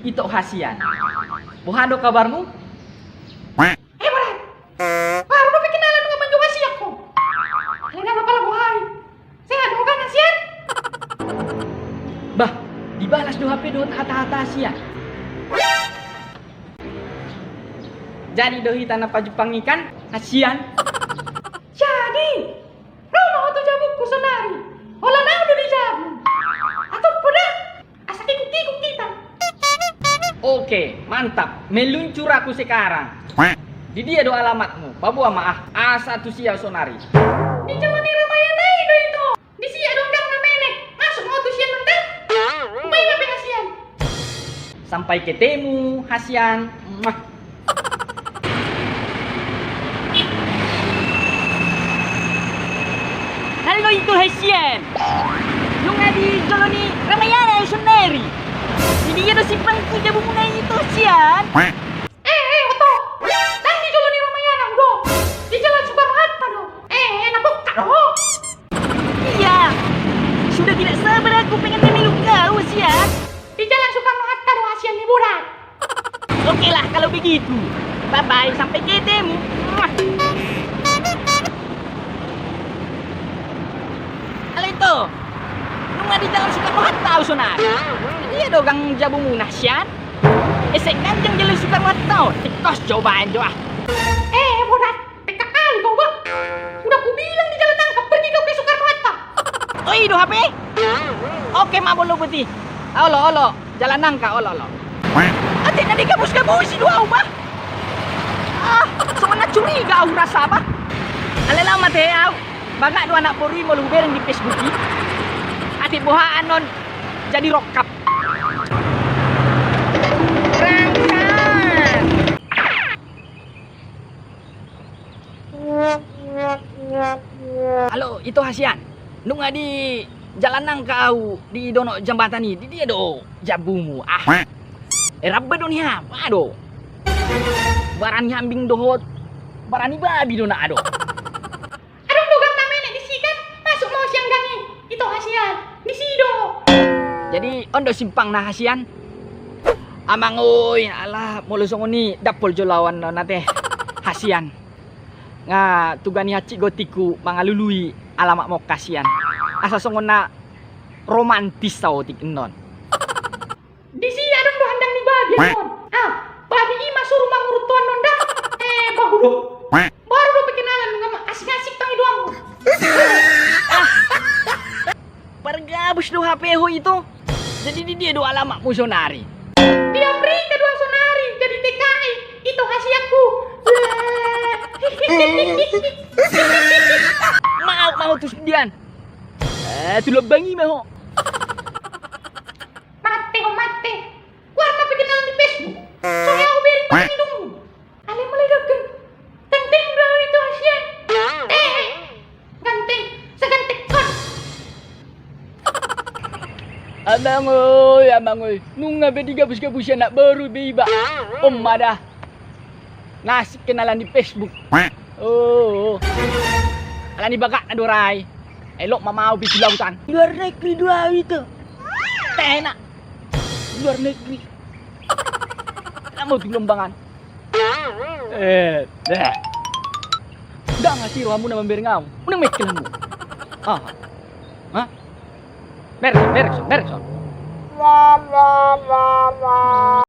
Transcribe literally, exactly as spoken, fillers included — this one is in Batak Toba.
Ito hasian. Boha do kabarmu? Eh, borat. Baru dope kenalan nunga manjou hasian ho. Alai ndang apala boha i. Sehat ho kan hasian? Bah, dibalas do hape dohot hata-hata hasian. Jadi do hita na pajumpang i kan hasian? Jadi. Ro ma ho tu jabungku sonari. Holan au do di jabu. Atong poda. Asa kikuk-kikuk hita. Oke, mantap. Meluncur aku sekarang. Di dia do alamatmu? Paboa ma ah. Asa tusi au sonari. Di Jolo ni Ramayana i do ito. Disi adong gang na menek. Masuk ma ho tu sian on da. Upai ma pe hasian. Sampai ketemu hasian. Muah. Halo ito hasian. Nunga di Jolo ni Ramayana au sonari. Di dia do simpangku jabumuna ito hasian? Eh, eh, oto. Ndang di Jolo ni Ramayana au do. Di Jalan Soekarno Hatta do. Eh, eh, na bongkak do ho. Iya. Sudah tidak sabar aku pengen memilu kau hasian. Di Jalan Soekarno Hatta do hasian ni borat. Oke lah kalau begitu. Bye bye, sampai ketemu. Muah. Halo ito. Nunga di Jalan Soekarno Hatta au sonari. Di dia do gang jabumuna hasian? Ese ganjang Jalan Soekarno Hatta on. Tikus coba jo ah. Eh, borat. Pekka kali kau bah. Udah kubilang di Jalan Nangka, pergi kau ke Soekarno Hatta. Oh, i do hape? Oke ma, bolo putih. Olo, olo. Jalan Nangka, olo, olo. Ate na digabus-gabusi do au bah. Ah, songon na curiga au rasa bah. Alai laho ma ate au. Bagak do anak boru i molo hubereng di Facebook i. Ate boha annon jadi rongkap. Rangkap. Halo, ito hasian. Nunga di Jalan Nangka au di donok jambatan i, di dia do jabumu? Ah. Eh, ramba do ni hapa do? Barani hambing dohot barani babi do na do. Adong do gang na menek disi kan? Masuk ma ho sian gang i. Ito hasian. Disi do. Jadi on do simpangna hasian? Amang oi, ala molo songon i dapol jolo au annon ate hasian. Nga tuga ni hansit gotikku mangalului alamat mongka hasian. Asa songon na romantis saotik annon. Disi adong do handang ni babi annon. Ah, babi i ma suru mangurut ho annon da. Eh, bahu do. Baru dope kenalan nunga ma asing-asing pangidoanmu. Ah. Pargabus do hape ho ito. Jadi di dia do alamatmu sonari? Di Afrika do au sonari, jadi TKI. Ito hasianku. Mau, mau tu sudian. Eh, tu lombangi ma ho. Mate ho, mate. Goarna pe kenalan di Facebook. So hea hubereng pangidoanmu. Alai mulai gagan. Ganteng do au ito hasian. Eh, ganteng. Saganteng hon. Amang oi, amang oi. Nunga be digabus-gabusi anak boru be iba. On ma da. Na asing kenalan di Facebook. Oh. Alani bagakna do ra i. Elok ma mau pe tu lautan. Luar negeri do au ito. Tena. Luar negeri. Nang mau tu Lombangan. Eh, eh. Ndang asi rohamu na mambereng au. Unang mekkel hamu. Ah. Hah? Merek, merek son, merek son.